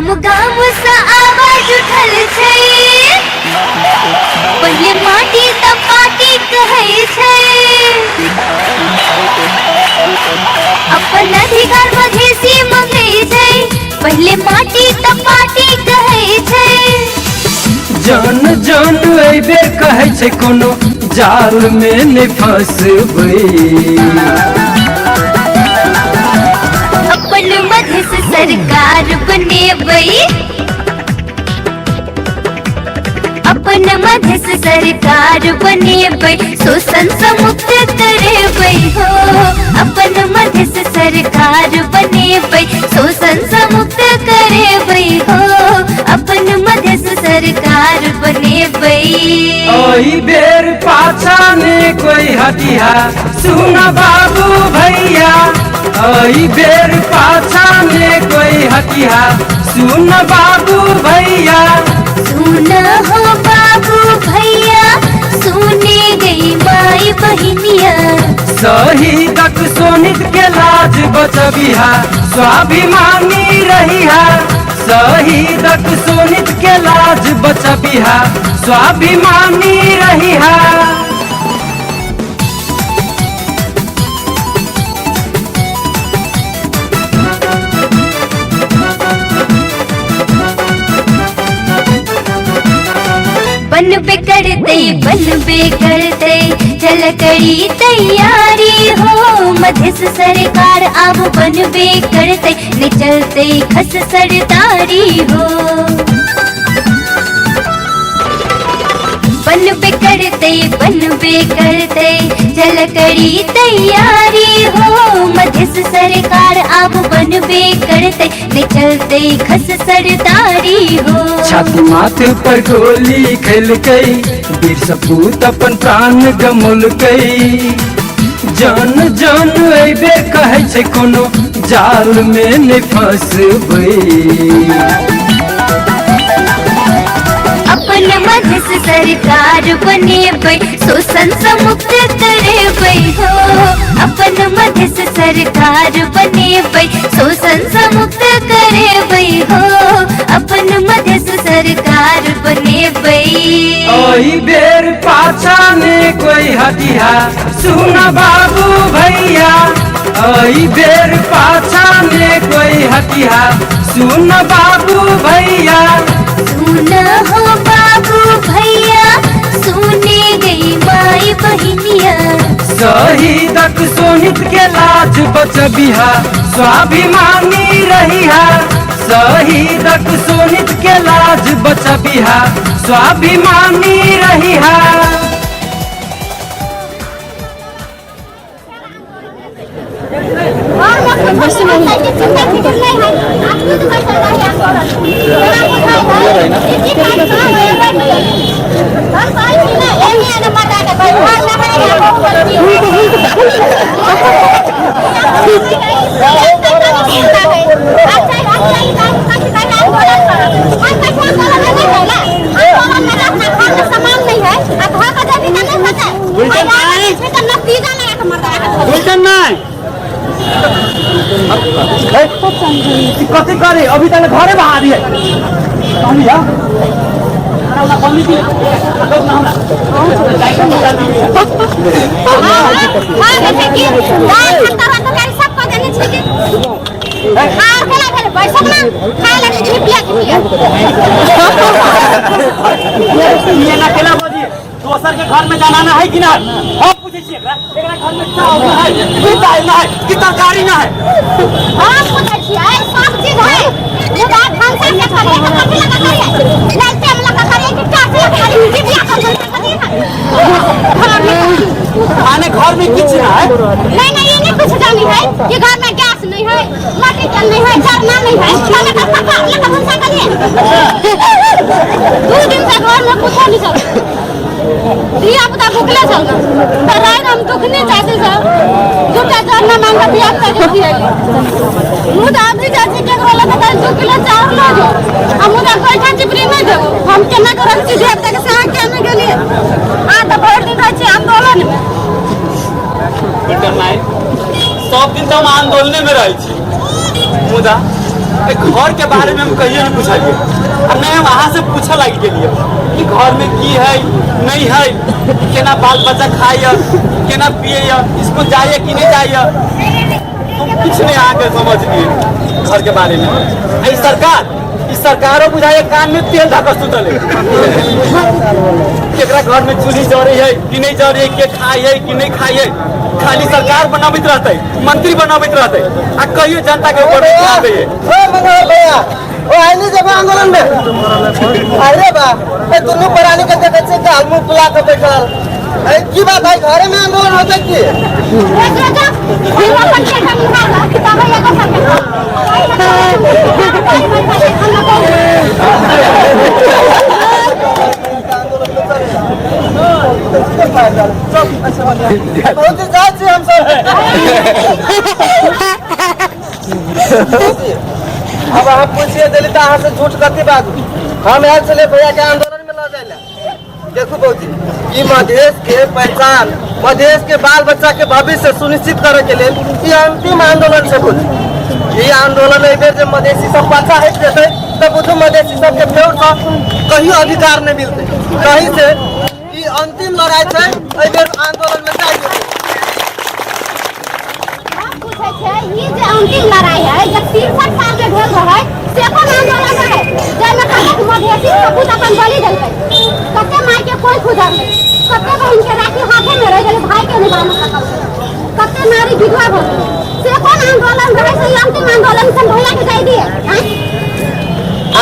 गाम गाम सँ आवाज उठल छै, पहिले माटी त पार्टी कहै छै। अपन अधिकार मधेसी मंगै छै, पहिले माटी त पार्टी कहै छै। जन जन एबे कहै छै कोनो जाल में नहि फंसबै। अपन मधेश सरकार बनेबै, अपन मधेश सरकार बनेबै, शोषण से मुक्त करेबै हो। अपन मधेश सरकार बनेबै, शोषण से मुक्त करेबै हो। अपन मधेश सरकार बनेबै। ओहि बेर पाछा ने कोई हटिहा, सुन बाबू भैया। ओहि बेर पाछा ने कोई हटिहा, सुन बाबू भैया। सुन हो बाबू भैया, सुने गई माई बहिनिया। शहीदक सोनित के लाज बचबिहा, स्वाभिमानी रहिहा। शहीदक सोनित के लाज बचबिहा, स्वाभिमानी रहिहा। बनबे करते बनबे करते, चल करी तैयारी हो। मधेश सरकार अब बनबे करते, नहीं चलते खस सरदारी हो। बनबे करते बनबे करते, चल करी तैयारी हो। मधेश सरकार अब बनबे करते, नहीं चलते खस सरदारी हो। छाती माथ पर गोली खेलकै, वीर सपूत अपन प्राण गमौलकै। जन जन एबे कहै छै कोनो जाल में नहि फंसबै। अपन मधेश सरकार बनेबै, शोषण से मुक्त करेबै हो। अपन मधेश सरकार बनेबै, शोषण से मुक्त करेबै हो। अपन मधेश सरकार बनेबै। ओहि बेर पाछा ने कोई हटिहा, सुन बाबू भैया। ओहि बेर पाछा ने कोई हटिहा, सुन बाबू भैया। सुन हो बाबू भैया, सुने गई माई बहिनिया। शहीदक सोनित के लाज बचबिहा, स्वाभिमानी रहिहा। शहीदक सोनित के लाज बचबिहा, स्वाभिमानी रहिहा। कथी करे अभी तक घरे बाहर है। दोसर के घर में जाना ना है कि ना? हम पूछे छियै एकरा, एकरा घर में चावल ना है कि दाल ना है कि तरकारी ना है? हम पूछै छियै, सब चीज है, मुदा भनसा से करे तऽ कथी लगा करे? लालटेन लगा करे कि टॉर्च लगा करे कि बिया कर कथी है? माने घर में किछु ना है? नहीं नहीं, ये नहीं कुछ जानी है कि घर में गैस नहीं है, मट्टी तेल नहीं है, जरना नहीं है, खाना का पका लगा भनसा करिए। 2 दिन से घर में कुछ नहीं चल, धिया पुता भूखले चल तऽ राति हम दुखने चाची से दूटा जरना मांग कऽ धिया पुता के खिएली। मुदा अभी जाइ छी केकरो लग तऽ 2 किलो चाउर लऽ जाउ, आ मुदा गोइठा चिपड़ी नहि देबो। हम केना कऽ रहै छी धिया पुता के से अहाँ केना गेलियै? अहाँ तऽ भरि दिन रहै छी आंदोलन में। सब दिन तऽ हम आंदोलने में रहै छी, मुदा घर के बारे में हम कहियो नहीं पूछलिए आ नहीं हम अहाँ से पूछऽ लागि गेलिए कि घर में की है नहीं है, केना बाल बच्चा खाइए, केना पिए, स्कूल जाइए कि नहीं जाइए। हम किछु नहीं अहाँके समझलिए घर के बारे में। ई सरकार, ई सरकारो बुझाइए कान में तेल धऽ कऽ सुतल है। केकरा घर में चूल्ही जरै है कि नहीं जरै है, के खाइ है कि नहीं खाइ है, खाली सरकार बनाबैत रहतै, मंत्री बनाबैत रहतै आ कहियो जनता के ऊपर ध्यान दैये। ओ मनोहर भैया, ओ आइली जब आंदोलन में, अरे बा ए दुनू प्राणी के देखै छियै गाल मुंह फुला के बैठल। अरे की बात है, घरे में आंदोलन होतै की? बहुत जाइ छी हम सब। अब अहाँ पूछिए देली तऽ अहाँ से झूठ कथी बाजू। हम आयल छलियै भैया के आंदोलन में लऽ जाइ लए। देखू बौजी, ई मधेश के पहचान, मधेश के बाल बच्चा के भविष्य सुनिश्चित करे के लेल ई अंतिम आंदोलन छै बौजी। ई आंदोलन एहि बेर जे मधेशी सब पाछा हटि जेतै तऽ बुझू मधेशी सबके फेरसँ कहियो अधिकार नहि मिलतै। तही से ई अंतिम लड़ाई छै, एहि बेर आंदोलन में जाइ जेतै। हम पूछै छै, ई जे अंतिम लड़ाई है जे 63 साल के भेल रहै से कोन आंदोलन रहै जाहिमे कतेक मधेशी सपूत अपन बलि देलकै, कते माय के कोई खुजल नहि, कते बहिन के राखी हाथे में रहि गेलै, भाई के नहि बान्ह सकल, कते नारी विधवा भऽ गेलै, से कोन आंदोलन रहै? से ई अंतिम आंदोलन से भैया के जाइ दिए।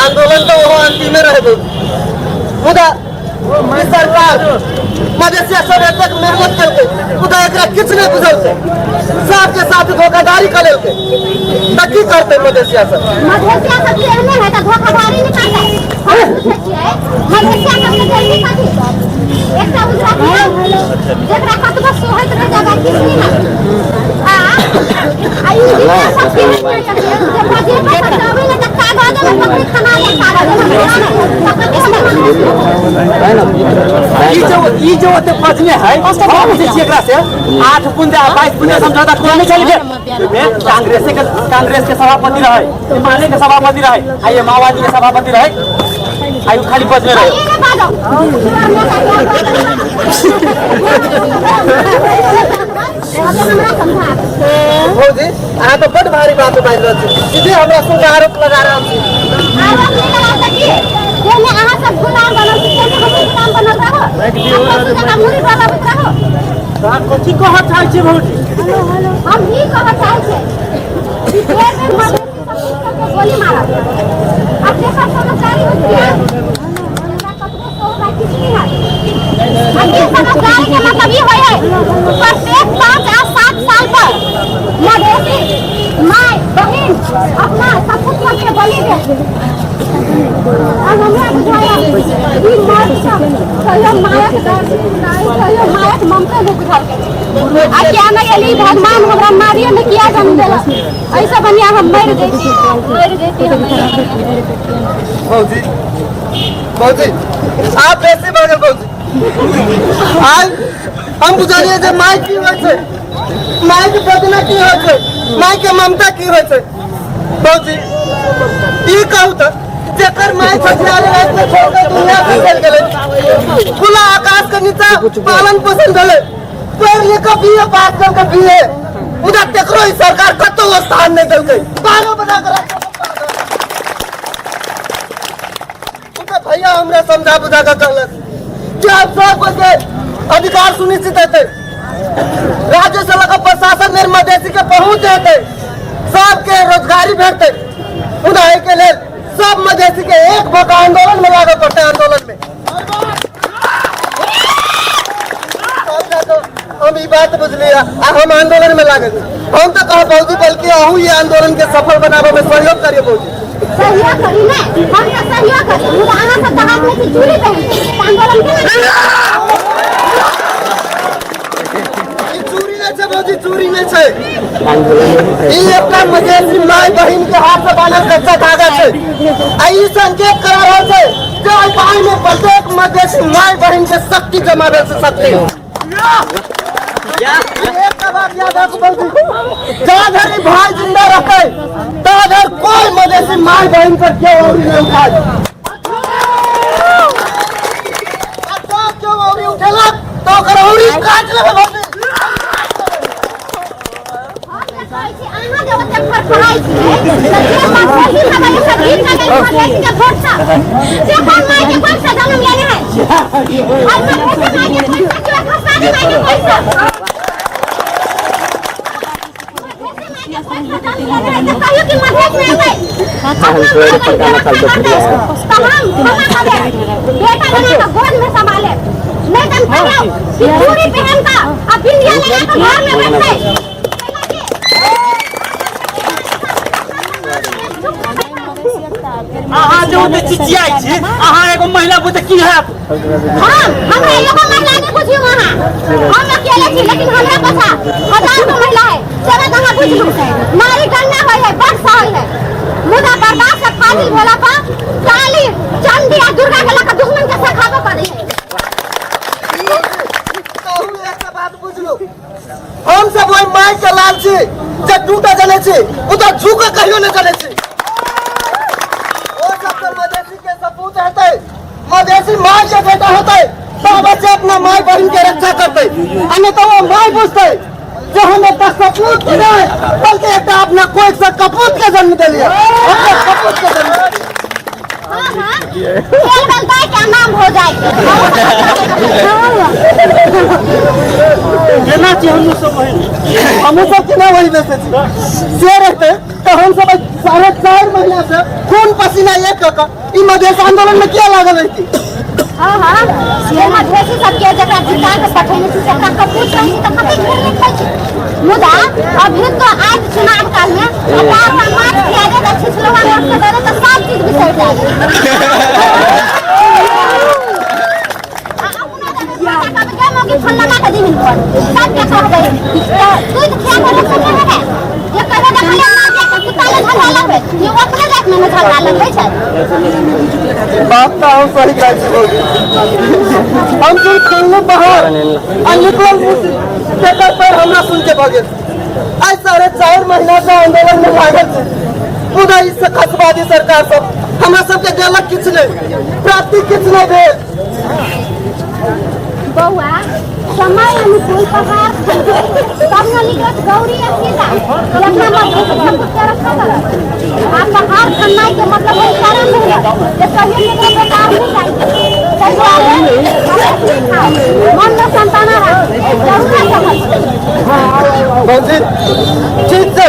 आंदोलन तऽ ओहो अंतिमे रहै बौजी, मुदा ई सरकार मधेशिया सब एतेक मेहनत केलकै मुदा एकरा किछु नहि बुझलकै, सबके साथ धोखाधड़ी कऽ लेलकै, तऽ की करतै मधेशिया सब? मधेशिया सब के एहने है तऽ धोखाधड़ी नहि करतै। हम पूछै छियै मधेशिया सब के जल्दी कथी एकटा उजरा जेकरा कतबो सोहैत रह जाबे किछु नहि हैत। आ आ ई जितना सब के जे बजेबे तऽ जाबे ने तऽ कागज में पकड़ी खाना ले कागज में ई जो ओते बजने है, हम पूछै छियै एकरा से 8 बुंदे आ 22 बुंदे समझौता कोन नहीं चल गेल? कांग्रेस के सभापति रहे, एमाले के सभापति रहे, आ ये माओवादी के सभापति रहे, आ you खाली बजने रहे। भौजी अहाँ तऽ बड भारी बात बाजि रहल छी, सीधे हमरा संग आरोप लगा रहल छी। आरोप नहि लगाउ तऽ की? जाहिमे अहाँ सब गुलाम बनल छी, ताहिमे हमहूँ गुलाम बनल रहू, जकाँ मुड़ी डोलाबैत रहू। अहाँ कथी कहऽ चाहै छियै भौजी? हम ई कहऽ चाहै छियै कि बेर बेर मधेशी सपूत सबके गोली मारत आ जेकर समझदारी होत हमरा कतबो सोहबा किछु नहि हैत। आ ई समझदारी के मतलब ई होइ है प्रत्येक 5 आ 7 साल पर मधेशी माय बहिन अपना सपूत सबके बलि देत। आ हमरा बुझाया ई मर्द सब कहियो मायक दर्द नहि, कहियो मायक ममता नहि बुझलकै। आ किया नहि एली भगवान हमरा मारिए नहि किया जन्म देलक, ऐसे बढ़िया हम मरि जैती, मरि जैती हम। भौजी, भौजी आप बेसी भऽ गेल भौजी। आइ हम बुझलियै जे माय की होइ छै, माय के वेदना की होइ छै, माय के ममता की होइ छै। भौजी ई कहू तऽ जेकर माय छठियारी राति में छोड़ के दुनिया से चलि गेलै, खुला आकाश के नीचा पालन पोषण भेलै, पढ़ि लिख कऽ बी ए पास कऽ के बी ए, मुदा तेकरो ई सरकार कतौ स्थान नहि देलकै, पागल बना कऽ राखि देलकै। भैया हमरा समझा बुझा कऽ कहलक कि आब सब के अधिकार सुनिश्चित हेतै, राज्य से लऽ कऽ प्रशासन धरि मधेशी के पहुँच हेतै, सबके रोजगारी भेटतै। मुदा एहिके लेल सब मधेशी के एक भऽ कऽ आंदोलन में लागऽ पड़तै। आंदोलन में हम ई बात बुझलियै आ हम आंदोलन में लागल छी। हम तऽ कहब भौजी, बल्कि अहूँ ई आंदोलन के सफल बनाबऽ में सहयोग करियौ भौजी। सहयोग करी ने, हम तऽ सहयोग करी, मुदा अहाँ सब तऽ हाथ में चूड़ी पहिन आंदोलन केना? ई चूड़ी नहि छै भौजी, चूड़ी नहि छै, ई एकटा मधेशी माय बहिन के हाथ से बान्हल कच्चा धागा छै। आ ई संकेत करा रहल छै जे ओहि बाँहि में प्रत्येक मधेशी माय बहिन के शक्ति जमा भेल छै, शक्ति। एक बात याद राखू बाबूजी, जा धरि भाई जिंदा रहतै ता धरि कोई मधेसी माय बहन पर केओ औरी नहीं उठाए। आ जँ केओ औरी उठेलक तऽ ओकर औरी काटि लेबै बाबूजी। हम जे कहै छी, अहाँ जे ओते फड़फड़ाइ छियै, तऽ जे बात सही हेबै, ओकर गीत लगै मधेसी के भोटसँ। से कोन माय के कोखसँ जन्म लेने है? आइ मधेसी माय के कोखसँ कि ओइ खसारी माय के कोखसँ? मधेसी माय के कोखसँ जन्म लेने है तऽ कहियो कि मधेस में एबै। अपना माय बहिन के रक्षा करतै, तऽ हम क्षमा करबै। बेटा बना कऽ गोद में सम्हालेब। नहि तऽ हम कहियौ कि चूड़ी पहिन कऽ आ बिंदिया लगा कऽ घर में बैठतै। अहाँ जे ओते चिचियाइ छी, अहाँ एगो महिला बुझे की हैत? हम हमरा एगो महिला नहीं बुझियो अहाँ, हम अकेले छी लेकिन हमरा पाछा हजार गो महिला है। से बात अहाँ बुझलू। नारी गणना होइ है, बड़ सहल है, मुदा बर्दाश्त से फाजिल भेला पर काली चंडी आ दुर्गा के लऽ कऽ दुश्मन के सखाबो करै है। तहू एकटा बात बुझलू, हम सब ओहि माय के लाल छी जे टूटा जनै छी, ओ तऽ झुक कहियो नहि जनै छी। ओ सब तऽ मधेसी के सपूत हेतै, मधेसी माय के बेटा हेतै तऽ अवश्य अपना माय बहिन के रक्षा करतै, आ नहि तऽ ओ माय बुझतै जे हम एकटा सपूत के नहि बल्कि एकटा अपना कोख से कपूत के जन्म देलियै, अपना कपूत के जन्म देलियै। हाँ हाँ, खेल बनता है क्या नाम हो जाए। केना छी हमहूँ सब बहिन? हमहूँ सब केना वही बेचै छी से रहतै तऽ हम सब 4.5 महीना से खून पसीना एक कऽ कऽ ई मधेश आंदोलन में किया लागल रहिती? हाँ हाँ, से मधेसी सबके जकरा जिता के पठेने छी तकरा कपूत कहै छी तऽ कतेक घृणित होइ छै। मुदा अभी तो आज चुनाव काल में अपार माछ खिया दे तऽ छिछलुआ नोट के दे दे तऽ सब चीज बिसरि जाय। आ अपनो जब बेटा कहबै गे मौगी फल्लाना के दिहिन पर सबके कहबै तऽ दूध खिया के रखने हेबै जे कहबै देखलियै माँ के कुत्ता ले झगड़ा लगबै, ये अपने जात में ने झगड़ा लगबै छै। बात तऽ अहूँ सही कहै छी भौजी। हम सुन खोललहुँ बाहर आ निकलल मुसी तेकर पैर हमरा सुन के भऽ गेल। आइ 4.5 महीना से आंदोलन में लागल छी, मुदा ई खसवादी सरकार सब हमरा सबके देलक किछु नहि, प्राप्ति किछु नहि भेल। बौआ, समय अनुकूल पहाड़ तब न निकलत गौरी आ सीता अपना मधेसी सब के रक्षा करत। आ पहाड़ खन्नाइ के मतलब है सारा मेहनत जे कहियो केकरो बेकार नहि जाइ छै। ताहि दुआरे मधेसी खाओ, मन में संताना राखू, जरूर सफल। भौजी ठीक छै,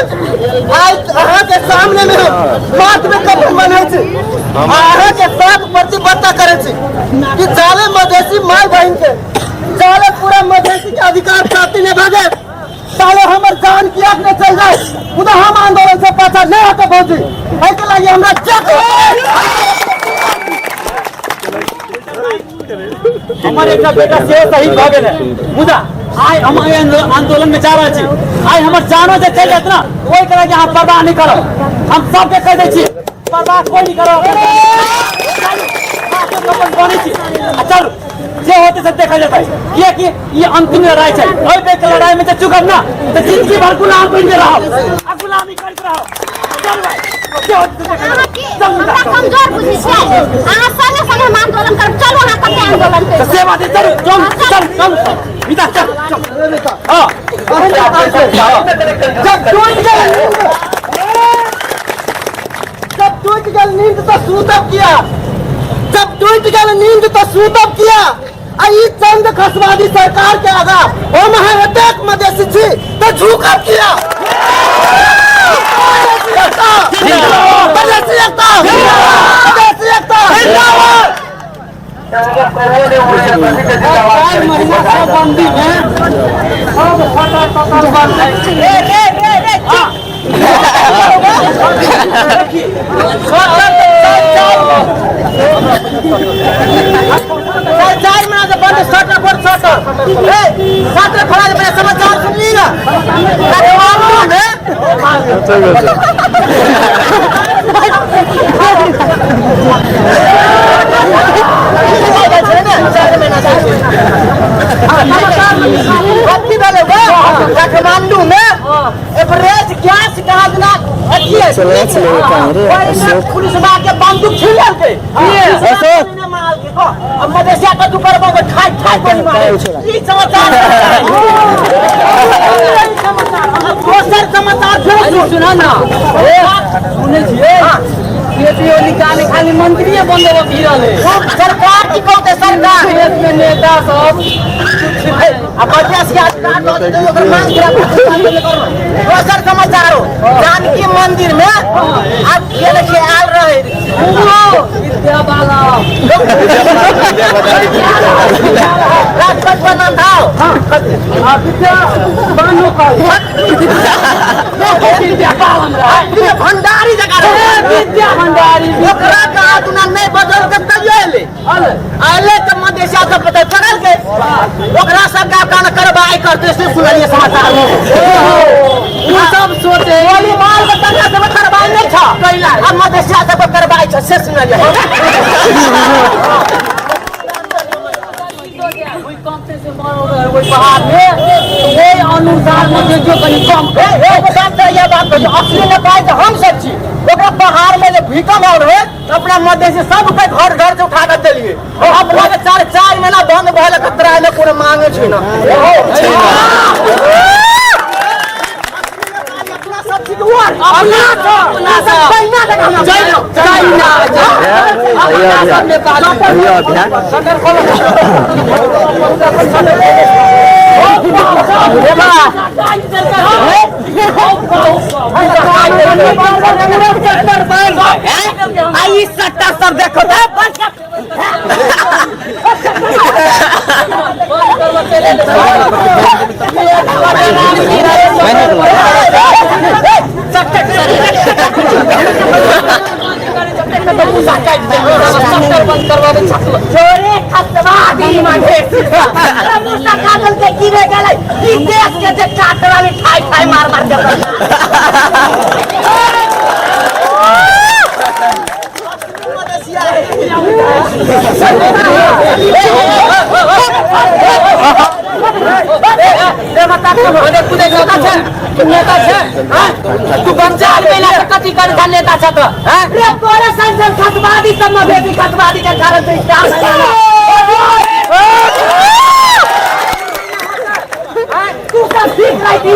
आइ अहाँके सामने में हम माथ में कफन बन्है छी आ अहाँके साथ प्रतिबद्धता करै छी कि जाले मधेसी माय बहिन के जाले पूरा मधेसी के अधिकार प्राप्ति नहीं भऽ गेल ताले हमर जान कियाक नहि चलि जाए, मुदा हम आंदोलन से पाछा नहि हटब भौजी। एहिके लागि हमरा जे हमर एकटा बेटा सेहो शहीद भऽ गेल है, मुदा आइ हम एहि आंदोलन में जा रहल छी। आइ हमर जानो जे चलि जायत ने ओहिके लागि अहाँ परवाह नहि करब। हम सबके कहि दै छी परवाह कोई नहीं करब। बनै छी आ चलू, जे होतै से देखल जेतै, कियाकि ई अंतिम लड़ाई छै। ओहि बेर के लड़ाई में जे चुकब ना तऽ जिंदगी भर गुलाम बनि के रहब आ गुलामी करैत रहब। चल भाई, जे होतै से देखल अहाँ जेतै। की चल मुदा, हमरा चल। कमजोर बुझै छियै? अहाँ संगे संगे हम आंदोलन करब। चलू, अहाँ कते आंदोलन तऽ करब। से बात है, चलू चल चल चल मिता, चल चल। हाँ, जब टूट गेल नींद, जब टूट गेल नींद तऽ सूतब किया? जब टूट गेल नींद तऽ सूतब किया? आ ई चंद खसवादी सरकार के आगा हम अहाँ एतेक मधेसी छी तऽ झुकब किया? मधेसी एकता, मधेसी एकता, जिंदाबाद। 4 महीना से बंदी में सब फटा टटर बंद है। हाँ। देखिए, 4 महीना से बंद, शटर पर शटर। ए, शटर खोला के पहले समाचार सुन ली ना। काठमांडू में अब की भेलै? अशोक पुलिसवा के बंदूक छीन लेलकै। अशोक अब मदेशिया कद्दू करबो के खाइ खाइ गोली मारे। ई समाचार, दोसर समाचार फेर सुना ना। सुनै छियै केपी ओली काले खाली मंत्रीए बंदे भिड़ल है। सरकार की कहते सरकार देश में नेता सब आ बढ़िया से अधिकार दऽ देतै, ओकर मांग पूरा। दोसर समाचार हो, जानकी मंदिर में आब ये देखिए आयल रहे विद्या बाला राजपथ नाम था विद्या बानो विद्या भंडारी जगह विद्या भंडारी ओकरा कहा दुना नहीं बदल के तैयो एले अले तऽ मदेशिया सब पता चढ़ल के ओकरा सब का कान करवाई करते से सुनलिए समाचार में। उ सब सोचे गोली मार के तंगा सब करवाई नहीं छ कैला अब मदेशिया सब करवाई छ से सुनलिए। पहाड़ में ओहि अनुसार जो कनि कम बात यह बात असली नेपाल तऽ हम सब छी। ओकरा पहाड़ में जे भूकंप आयल रहे अपना मधेसी सबके घर घर से उठा के देलिए। अपना के 4-4 महीना बंद भऽ गेल तराई में कोनो मांगे छै ना। अपना सब चीज अपना सब चाइना अपना सब नेपाल सट्टा सब देखो मार मार के तू बच्चा कथी कर नेता छ त रे तोरे संग खतवादी सब मधेसी खतवादी के कारण से तू सब ठीक रही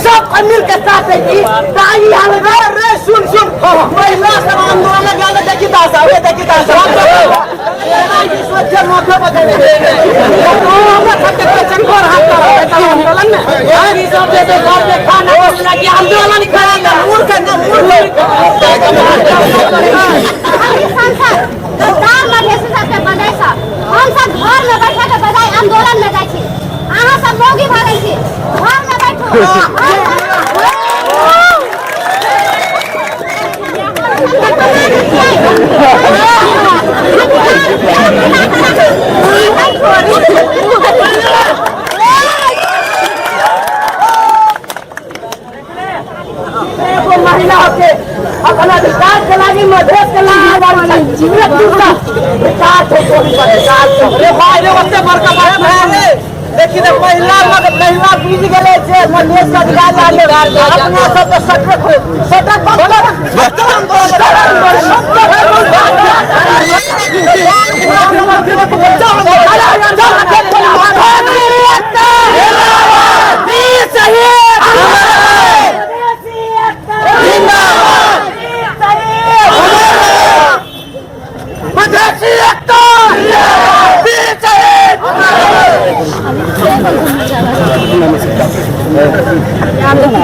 सब मिल के साथ रही ताई हाल रे। सुन सुन महिला सब आंदोलन गेल देखी दास रे देखी दास सोचे माथे बदले हमरा सब के चक्कर हाथ कर आंदोलन में ई सब जे घर में खाना लगी आंदोलन करा मूर्ख न मूर्ख सांसद गद्दार मधेसी सबके बजाय सब हम सब घर में बैठा के बजाय आंदोलन में जाइ छी। अहाँ सब मौगी भऽ गेल छी, घर में बैठू। एगो महिला के अपना अधिकार के लागी मधेश के लागी रे भाई रे ओते बड़का बात है। देखी ने महिला महिला बुझि गेलै जे मधेश के अधिकार लागी अपना सब के सटर खोल सटर बंद कर मधेसी एकता वीर शहीद।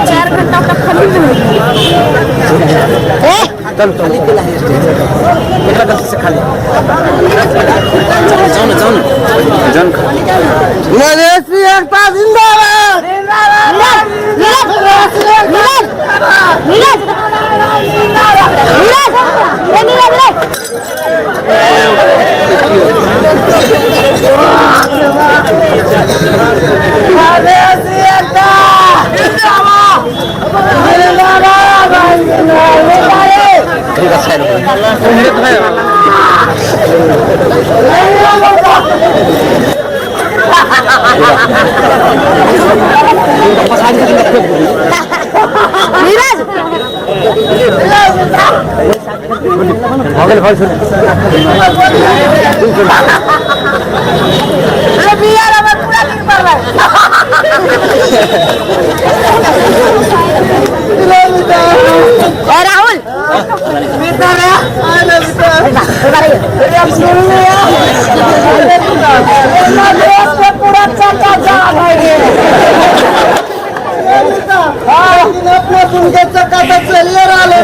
4 घंटा तक खाली मधेसी एकता जिंदाबाद। नीरज नीरज नीरज मधेसी एकता जिंदाबाद जिंदाबाद। राहुल पूरा चर्चा जाम है अपना सुन के चक्का तो चलिए रहा है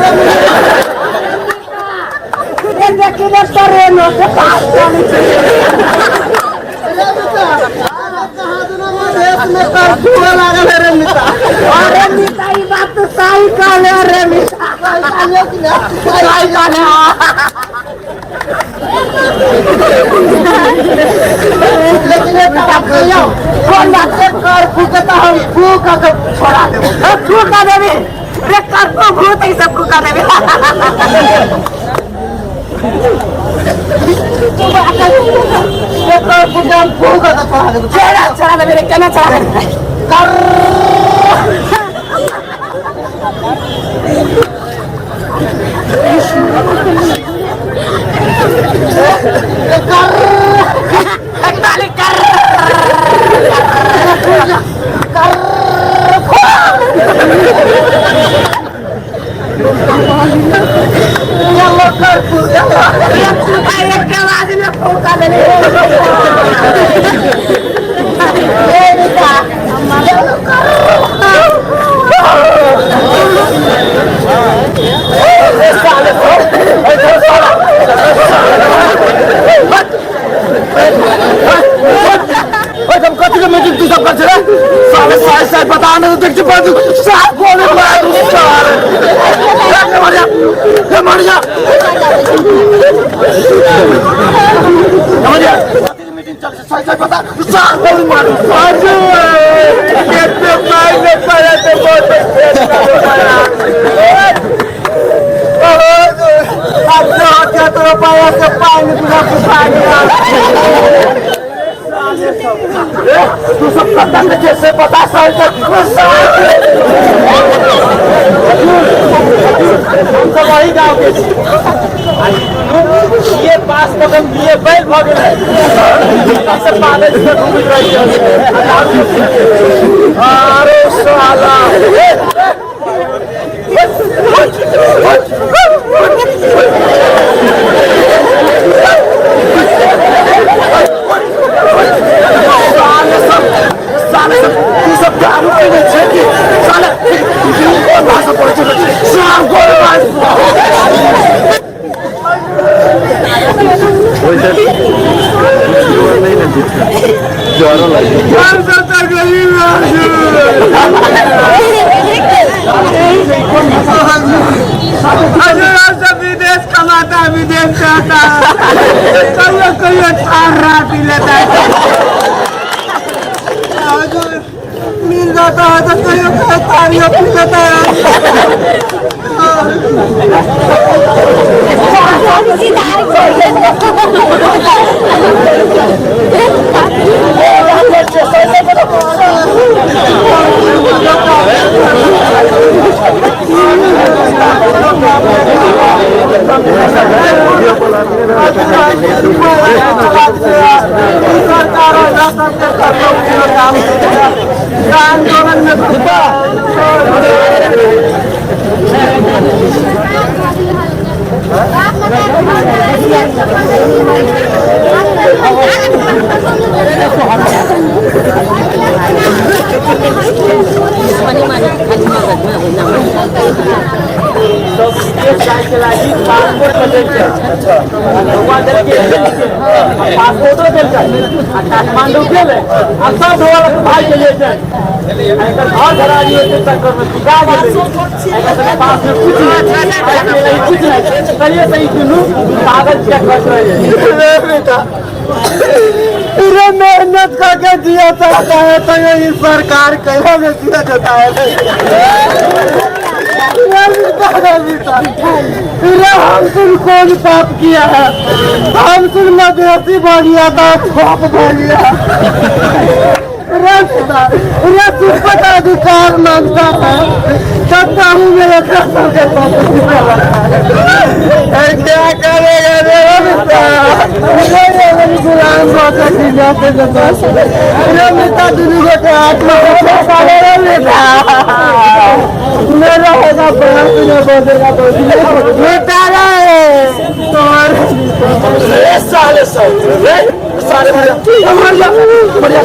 देश में कर्फ्यू लागल है रे मिता। अरे मिता ई बात तो सही कहले रे मिता, सही कहले। लेकिन एक बात कहियो, कौन बात? कर्फ्यू के तो हम फूक के छोड़ा देबो। फूका देबे रे, कर्फ्यू भूत ई सब फूका देबे। कर्फ्यू के हम फूक के छोड़ा देबो। छोड़ा छोड़ा देबे रे, केना छोड़ा देबे? कर मीटिंग तू सब कर रे साले साले साले पता नहीं देख छी बाजू साहब बोले मार तू साले रे मर जा रे मर जा मर जा मीटिंग चल साले साले पता साहब बोले मार बाजू कितने मारने पड़े तो बहुत आत्महत्या तो पाया से पानी पूरा पानी तू सब पता नहीं कैसे पता साल तक हम सब वही गांव के छी। ये पास कदम ये बैल भ गेलै सब पागल से घूमित रही छै। अरे साला साले सब तू सब दारू पीने छे कि साले कोन भाषा पढ़ै छे साल गोल मार हम सब तो गरीब हैं सब विदेश कमाता है, विदेश जाता है, कहियो कहियो ठार पी लेता है, मिल जाता है तो कहियो कहियो तारियों पी लेता है। आंदोलन में सब विदेश जाए के लागी पासपोर्ट बदल के पासपोर्टो देल छै आ काठमांडू गेलै आ सब ढोल भाई के लिए छै। एकर घर घरारी के चक्कर में बिका गेलै, एकर सबके पास में कुछ नहीं, कुछ नहीं। चलिए सही दुनू पागल चेक कर रहे रे बेटा, पूरे मेहनत करके दिया जाता है तो ये सरकार कहीं में दिया जाता है। हम सुन कौन पाप किया है, हम सुन मधेसी बढ़िया था ठोप बढ़िया। रे पिता रे तुझको तो अधिकार मांगता है तब तो हूँ मेरे कसम के साथ। क्या करेगा रे पिता रे मेरी गुलाम बहुत जाते रे मिता दुनू गोटे आत्मा रे मिता मेरा होगा बड़ा तुझे बोलेगा मिता रे रे साले सब रे साले मर जा मर जा मर जा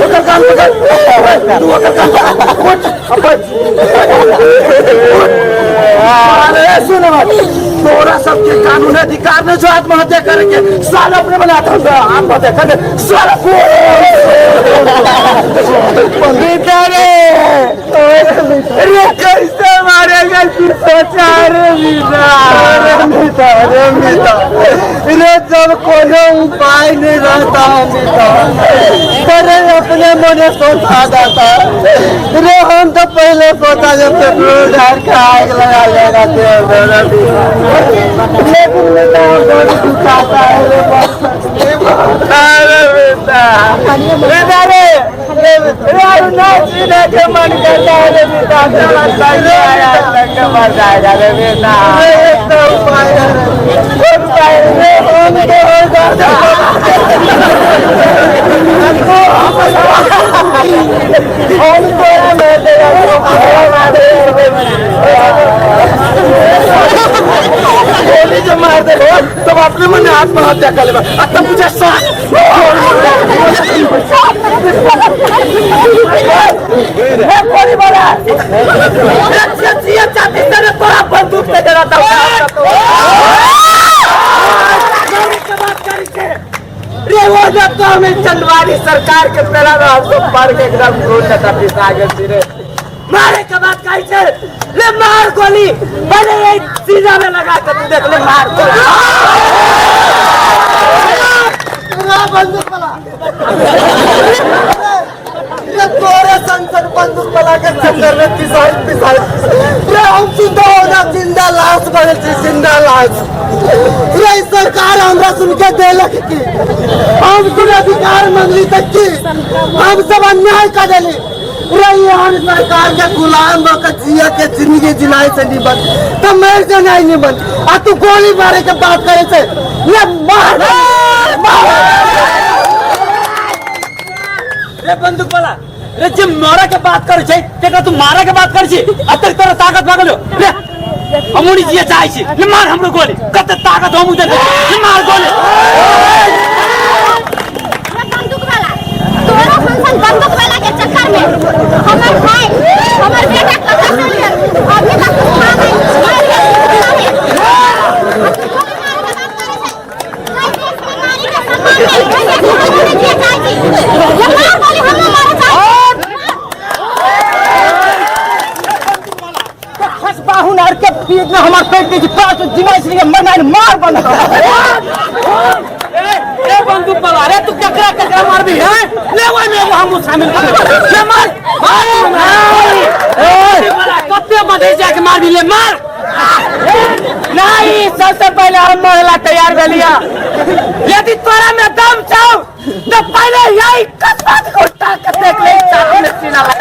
ओकर कान पकड़ तू ओकर कान पकड़ अरे सुन तोरा सबके कानून अधिकार नहीं जो आत्महत्या करेंगे साला अपने बनाता हूँ आत्महत्या करके साला बेटा रे रे कैसे मारेगा तू सोचा रे बेटा रे बेटा रे बेटा रे जब कोनो उपाय नहीं रहता है बेटा अरे अपने मने सोचा जाता रे। हम तो पहले सोचा जब पेट्रोल डाल के आग लगा लेगा मेरा लेकिन बेटा बहुत दुखाता है रे। अरे बेटा बेटा रे जीने के मन करता है रे बेटा मर जाएगा रे बेटा। उपाय गोली जो मार दे तब अपने मन आत्महत्या कर ले तब मुझे गोली मारा तोरा बंदूक से डराता रे। वो जब तो हमें चंदवारी सरकार के पहला में हमको पढ़ के एकदम घूम जाता पिसा के सिरे मारे के बाद कैसे ले मार गोली भले ये सीधा में लगा के तू देख ले मार गोली बंदूक वाला ये तोरे संसद बंदूक वाला के चक्कर में पिसाई पिसाई रे हम जिंदा होना जिंदा लाश बनल छी जिंदा लाश रे। सरकार हमरा सुन के देलक की हम सुन अधिकार मंगली तक की हम सब अन्याय कर देली रे। हम सरकार के गुलाम होकर जिया के जिंदगी जिलाए से निबन तो मर से नहीं निबन आ तू गोली मारे के बात करे से ये मार मार रे बंदूक वाला रे जे मारा के बात करे छै तेकरा तू मारा के बात करे छी अतेक तोरा ताकत भऽ गेलो रे। हमू नहीं जिए चाहै छी ले मार हमरो गोली कते ताकत हमू देबै ले मार गोली। बंदूक वाला तोरा संसन बंदूक वाला के चक्कर में हमर भाई हमर बेटा कतऽ चलि गेल अभी तक कुछ खा नहीं मर गेल बाहुन आर के पेट में हमार पेट के पांच जिमा इसलिए मरना मार बंद ए बंदूक वाला रे तू केकरा केकरा मारबी है ले ओइ में एगो हमहू शामिल कर ले मार मार ए वाला कते बधे जाके मारबी ले मार। नहीं सबसे पहले हम महिला तैयार भेलिया यदि तोरा में दम छौ तो पहले यही कसरत को ताकत देख ले चाकू में सीना लगा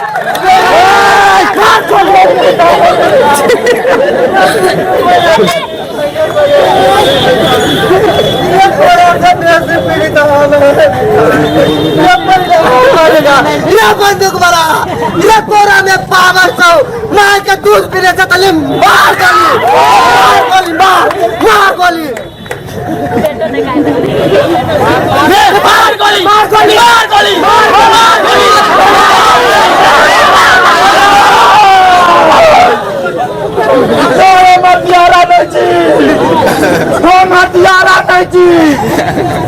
ये बंदूक वाला ये कोरा में पावर सौ मार के दूध पीने से तले मार गोली मार गोली मार मार गोली मार गोली मार गोली मार गोली मार गोली। हथियारा नहीं छी हम हथियारा नहीं छी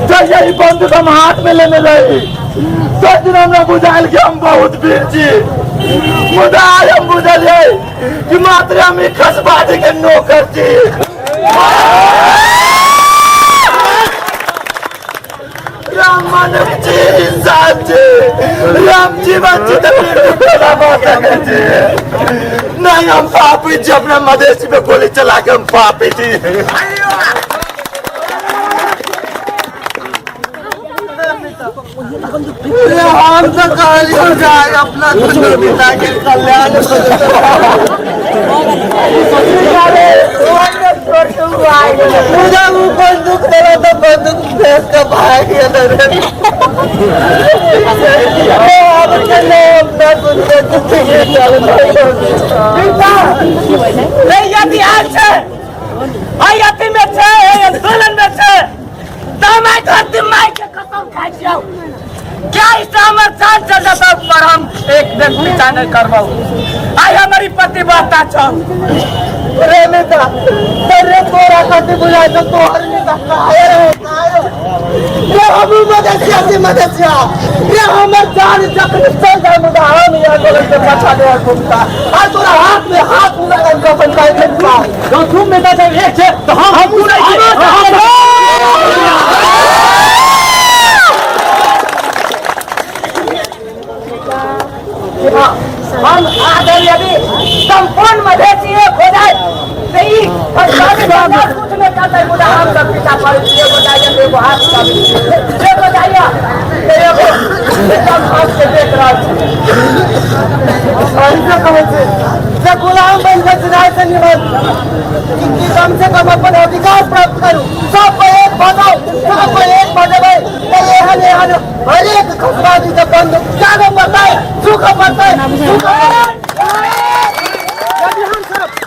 तो यही बंदूक हम हाथ में लेने रही तो दिन हमरा बुझायल कि हम बहुत वीर छी मुदा आइ हम बुझलियै कि मात्र हम ई खसबाजी के नौकर छी। राम मानव छी इंसान छी राम जीवन छी तऽ छी नहीं हम पापी छी अपना मधेसी पे गोली चला के हम पापी छी। रे हम तो कहलियो जाय अपना दुनू पिता के कल्याण हो जेतै। मुदा उ बंदूक देला तो बंदूक फेंक के भाग गेल रे। अब के नहीं अपना कुछ रे यदि आयल छै एहि अथी मे छै एहि आंदोलन मे छै तऽ हम आइ धरती माय के कसम खाइ छियौ क्या इस हमर जान चल जेतौ पर हम एक दिन पीछा नहि करबौ। आइ हमर ई प्रतिबद्धता छौ। रे नेता रे तोरा खातिर बुझाइ छौ तोहर नेता काहे रे काहे रे? हमहूँ मधेसिया छी मधेसिया रे। हमर जान जखन चल जाय मुदा हम ई आंदोलन के पाछा नहि घुमता। आ तोरा हाथ में हाथ मिला के कफन खाइ छै। जँ तुम नेता सब एक छै तऽ हम हमहूँ नहि छी। हम आदर यदि संपूर्ण मधेसी एक हो जाए तो ई फसलावी सरकार कुछ नहीं करते मुदा हम सब पीछा पड़ै छी। एगो जाइए तो एगो हाथ उठाबै छी, एगो जाइए तो एगो एकदम हंस के देख रहल छी। ऐसे कहै छै जे गुलाम बनि कऽ जिनाइ से निमन कि कम से कम अपन अधिकार प्राप्त करू। सब पर एक भऽ जाउ, सब पर एक भऽ जेबै तऽ एहन एहन हरेक खसबादी के बंदूक जागऽ पड़तै, झुकऽ पड़तै, झुकऽ पड़तै। यदि हम सब